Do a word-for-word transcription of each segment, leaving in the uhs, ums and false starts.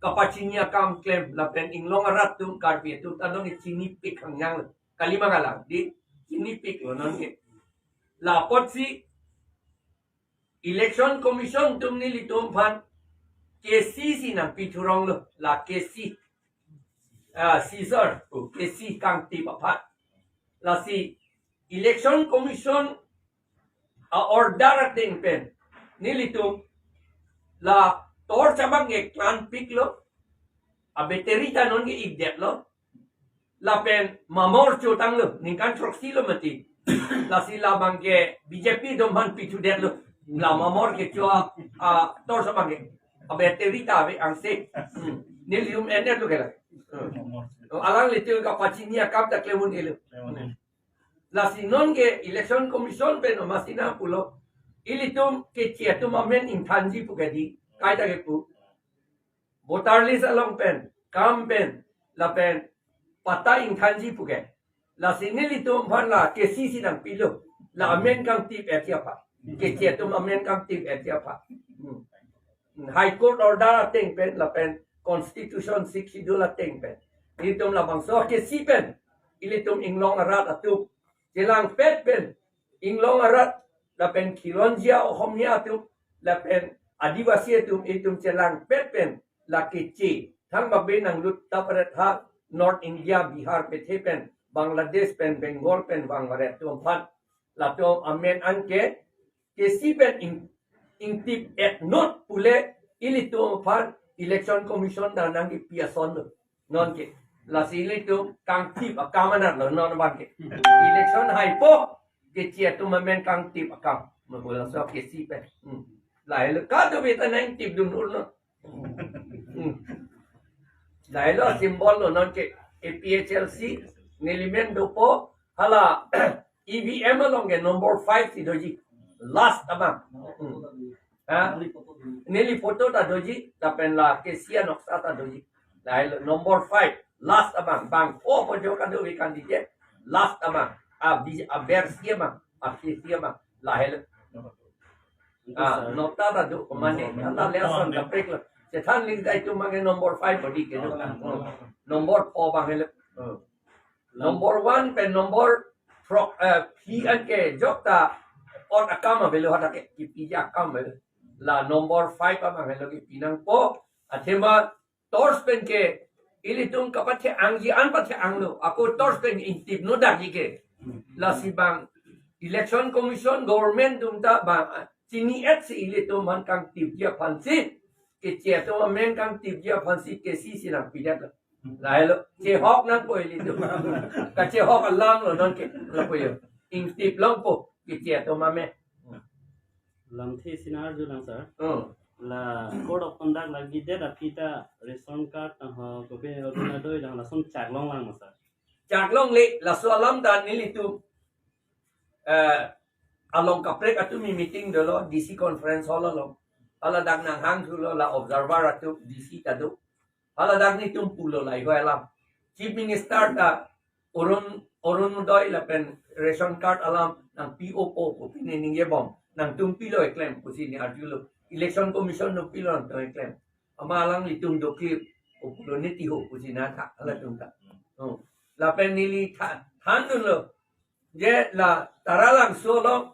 kapachini akam klem lapen inglong arat atum Karbi atum ta nonke chinipik hangyang lo. Kali ma kalang, di chinipiklo nonke. La apotsi Election Commission atum nelitum aphan K C si nangpithuronglo, la K C. Ah, Caesar, oh, K C kangtip aphan. Lasi Election Commission a-order ateng pen nelitum la torch abang ke klanpiklo, a-battery ta nonke ikdetlo. Lapen mamor chotanglo, ningkan throksi lo mati. Lasi labang ke B J P atum aphan pithudetlo. La mamor kecho a, a torch abang ke, a-battery ta ave angse. Hmm. Nelitum endetlo ke la. Hmm. Oh, alanglitum kapachini akam ta klem un-elo. Lasi nonke Election Commission pen o masi nangpulo, ilitum keche atum amen ingthanji pu ke di, kaita kepu. Voter list along pen, kam pen, lapen patta ingthanji pu ke. Lasi nelitum aphan la K C si nangpilo, la amen kangtip-etji aphan, keche atum amen kangtip-etji aphan. Hmm. High Court order ateng pen lapen Constitution Sixth Schedule ateng pen, ilitum labangso K C pen ilitum inglong arat atum chelangpet pen, inglong arat lapen Khilonjia Ohomia atum lapen Adivasi atum, itum chelangpet pen la keche thangbak be nanglut tapret ha North India, Bihar pethe pen, Bangladesh pen, Bengal pen vangvaret atum aphan, latum amen anke K C pen ing, ingtip-et not pule ilitum aphan Election Commission ta nangkipi asonlo. Nonke, lasi ilitum kangtip akam anatlo non abang ke. Election haipo, keche atum amen kangtip akam. Mabula so K C pen. Hmm. Lahelo kadokave ta nangtipdun unlo. Hmm. Lahelo symbol lo nonke, A P H L C, neli men dopo, hala E V M along ke number five si doji. Last abang. Hmm. Ha? Neli photo ta doji, lapen la K C a noksa ta doji. Lahelo number five, last abang, bang pho pho jo kadokave candidate, last abang, a bi, aber si abang, a K C abang, lahelo. Ah, nokta ta do, mane, hala le ason kaprek lo. Chethan ling dai atum abang ke number five bodi kedo. Number pho abang helo. Number one pen number throk, eh, phi anke jokta ot akam avelo hadak ke, kipiji akam avelo. La number five abang helo kipi nangpo, athema torch pen ke ilitum kapathe-angji an pathe-anglo, ako torch pen ingtip nodakji ke. Lasi bang Election Commission, government atum ta bang chini-et si ilitum aphan kangtipji aphansi, keche atum amen kangtipji aphansi K C si nangpidetlo. Lahelo, chehok nangpo ilitum. Kachehok alam lo nonke, lapu yo. Ingtip longpo, keche atum amen. Lamthe si nang-arjulang, sir. Hmm. La Code of Conduct lagi det aphi ta ration card, ah, kopi Orunodoi dang lason chaklonglang ma, sir? Chaklongle, laso alam ta nelitum, eh, along kaprek atum meeting dolo, D C conference hall along. Hala dak nanghangthulo la observer atum D C ta do. Hala dak nelitum pulo lahei alam. Chief Minister ta Orun, Orunodoi lapen ration card alam nangpi-opo pu pine ningjebom. Nangtum pilo eklem pusi ne arjulo. Election Commission no pilo nangtum eklem. Amat alanglitum doklir, o pulo neti ho pusi nangtha, halatum ta. Oh. Lapen neli tha, thandunlo. Je la Taralangso along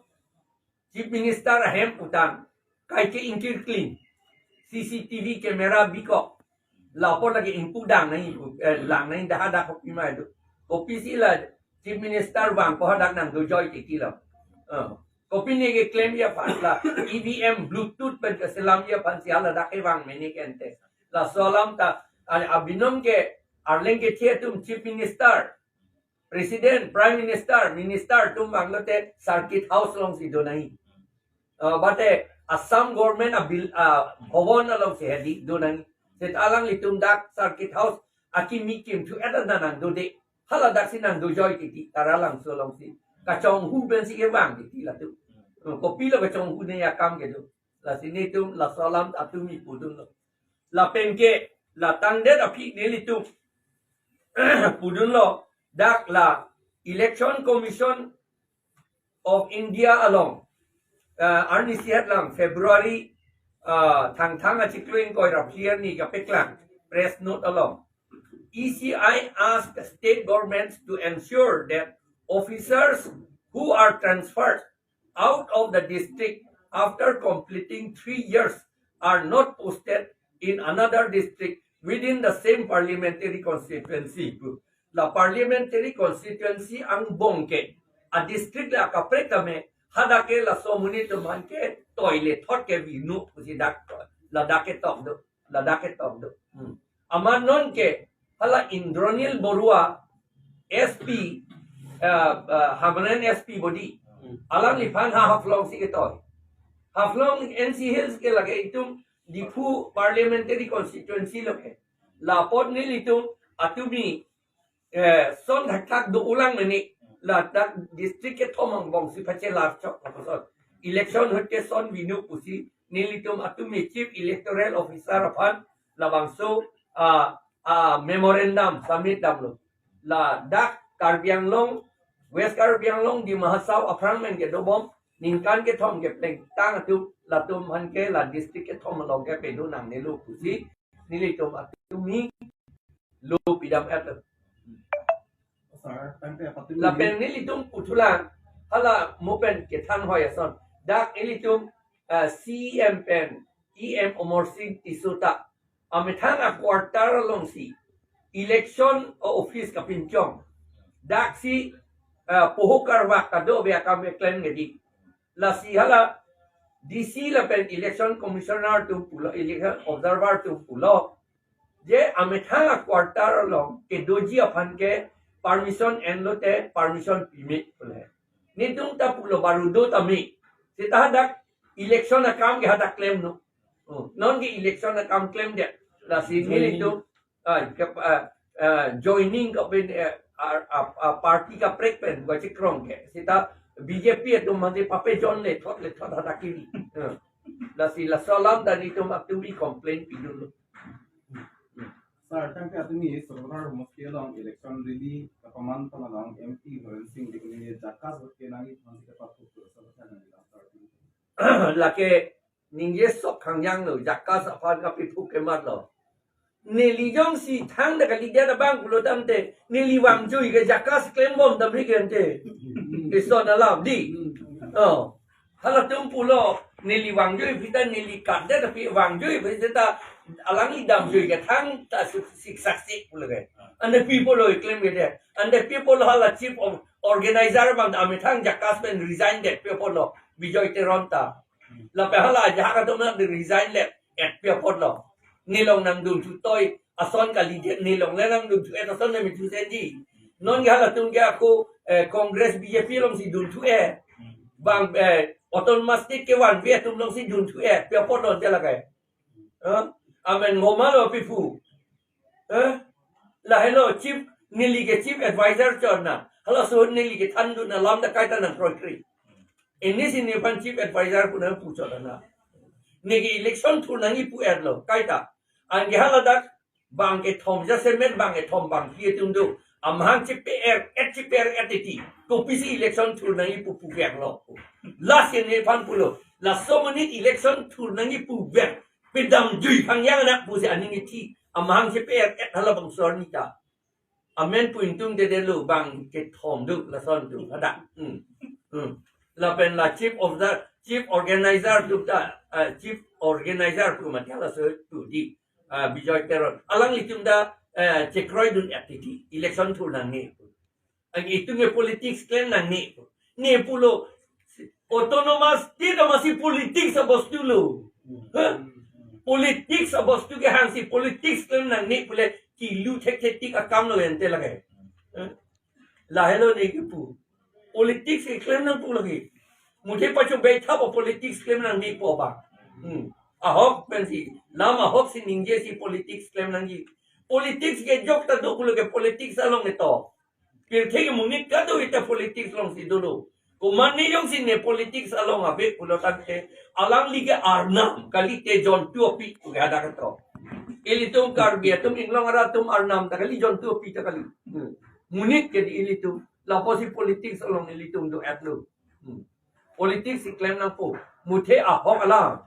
Chief Minister ahem putang, kaike ingkirkling, C C T V camera bikok, lapu lake ingpu dang nangji, eh, lang nangji, dah hadak kopi ma do. Kopisi la Chief Minister vangpo hadak nangdojoi titi lo. Eh, kopi ne keklemji aphan la E V M Bluetooth pen keselamji aphansi haladak kevang mene ke ante. Laso alam ta, a, abinong ke arleng kethe atum Chief Minister, President, Prime Minister, Minister atum vanglote Circuit House alongsi do nangji. Ah, mate Assam Government a bil, ah, bhavan alongsi hedi do nangji. Seta alanglitum dak Circuit House akimi kimthu eta nangdode. Haladaksi nangdojoi titi, Taralangso alongsi. Kachonghu pensi kevang titi latum. Hmm, kopilo kachonghu ne akam kedo. Lasi nelitum laso alam atum mi pudunlo. Lapen ke la tangdet aphi nelitum pudunlo, dak la Election Commission of India along, ah, arnisi het lang February, ah, Thangthang achiklo ingkoi ra phli arni kapeklang. press note along. E C I asked state governments to ensure that officers who are transferred out of the district after completing three years are not posted in another district within the same parliamentary constituency. La parliamentary constituency angbong ke, a district le akaprek tame, hadak ke laso amonit atum aphan ke toilet thot ke vinu pusi dak, ladak ke tok do, ladak ke tok do. Hmm. Amat non ke hala Indranil Baruah, S P, uh, uh, Hamren S P body. Hmm. Alangliphan ha Haflong si ketoi. Haflong N C Hills ke lake itum Diphu parliamentary constituency lo ke. Lapot nelitum atumi, eh, son thakthak do ulang meni, ladak district kethom angbong si pachelar chok lapuson. Election ahut ke son vinu pusi nelitum atumi Chief Electoral Officer aphan labangso, ah, ah, memorandum submit damlo. Ladak Karbi Anglong, West Karbi Anglong, Dima Hasao aphrang pen kedobom ningkan kethom kepleng tang atum, latum aphan ke la district kethom along ke pedo nangnelo pusi nelitum atumi lo pidam-et. Sir, tangte apatumi. Lapen nelitum puthulang, hala mo pen kethan hoi ason. Dak ilitum, eh, C E M pen, E M Amarsing Tisso ta amethang a-quarter alongsi election office kapinchong. Daksi, eh, poho karvak kado be akam keklem ngedi. Lasi hala D C lapen election commissioner atum pulo, election observer atum pulo, je amethang a-quarter along kedoji aphan ke permission enlote permission pime pule. Nelitum ta pulo baru do tame. Seta hadak election akam ke hadak klemnon. Oh, non ke election akam klemdet. Lasi nelitum, ah, ke, ah, ah, joining ke pen, eh, ah, ah, ah, party kaprek pen, bukan cekrong ke. Seta B J P atum mati pape John le thot le thot hadak kiri. Eh. Lasi laso alam ta nelitum atumi complain pidunlo. Sir, tangte atumi Sorovar Homosti along election rally kapaman pon along M P Horensing Dikoni JACAS vote kenangji aphan si kapathuk, sir, sir, sir, sir. Lake ningje sok khangjang lo, JACAS aphan kapathuk kematlo. Neli jongsi thangta kalidet abang pulo tangte, neli vangjui ke JACAS klembom tame ke ante. Ison alam di. Oh. Halatum pulo, neli vangjui aphi ta neli katdet aphi vangjui aphi seta alangli damjui ke thangta sik, sik saksi pulo ke. Ante pi apotlo klem ke de. Ante pi apotlo hala chief of organizer abang amethang JACAS pen resign det pi apotlo. Bijoy Teron ta. Lapen hala ajahak atum nang resign le et pi apotlo. Nelong nangdunthu toi ason kalidet, nelong le nangdunthu et ason nang mithu senji. Non ke halatum ke ako, eh, Congress B J P alongsi dunthu et. Bang, eh, autonomous state kevanve atum alongsi dunthu et. Pi apotlo ante lake. Eh? Amen ngomalo pipu. Eh? Lahelo chief, neli ke chief advisor chot na. Halaso ahut neli kethandun alam ta kaita nangkroikre. Ini si nephan chief advisor pu nangpu chot na. Neke election thur nangji pu-etlo, kaita. Anke haladak bang kethom jasemet bang kethom bangphli atum do. Amahang chepe-er-et, chepe-er-et titi. Kopisi election thur nangji pu puveklo. Lasi nephan pulo. Laso amonit election thur nangji puvek. Pedamjui khangjang anak pusi aning ithi. Amahang chepe-er-et halabangso arni ta. Amen pu ingtungdedetlo bang kethom do lason do hadak. Hmm. Hmm. Lapen la chief of the, chief organizer do ta, ah, chief organizer pu mati halaso atum di. Ah, Bijoy Teron. Alanglitum ta, eh, chekroidun-et titi. Election thur nangne. Agi itum ke politics klem nangne. Ne pulo autonomous state amatsi politics abostu lo. Hah? Politics abostu kehangsi politics klem nangne pule kilu thekthetik akamlo ante lake. Hah? Lahelo ne kipu. Politics ke klem nangpo lake. Muthe pacho bethap a-politics klem nangnepo ba. Hmm. Ahok pensi, lam ahoksi ningjesi politics klem nangji. Politics ke jok ta do pulo ke politics along ketok. Pirthe ke monit kadokave ta politics alongsi dolo. Komatne jongsi ne politics along ave pulo tangte, alangli ke arnam, kalite jontu api, pu ke hadak ketok. Ilitum Karbi atum, Inglong arat atum arnam ta kali, jontu api ta kali. Hmm. Monit ke di ilitum, lapusi politics along ilitum do-etlo. Hmm. Politics si klem nangpo. Muthe ahok alam.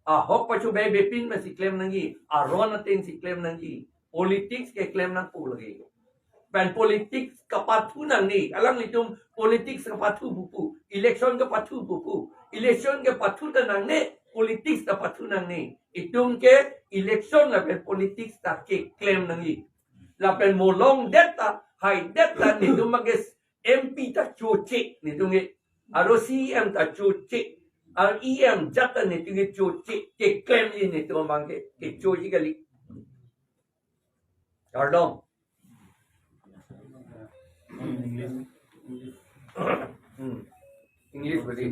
Ahok pachobeibepin masi klem nangji, aron ateng si klem nangji. Politics ke klem nangpo lagi. Pen politics kapathu nangne, alanglitum politics kapathu pupo, election kapathu pupo, election kapathu ta nangne, politics ta pathu nangne. Itum ke election lapen politics ta keklem nangji. Lapen molong det ta, hai det ta netum abang ke M P ta choche netum ke. Aro C E M ta choche. Ar E M jat ta netum ke choche. Keklemji netum abang ke. Kechoche kali. Kardom. Hmm. English badi.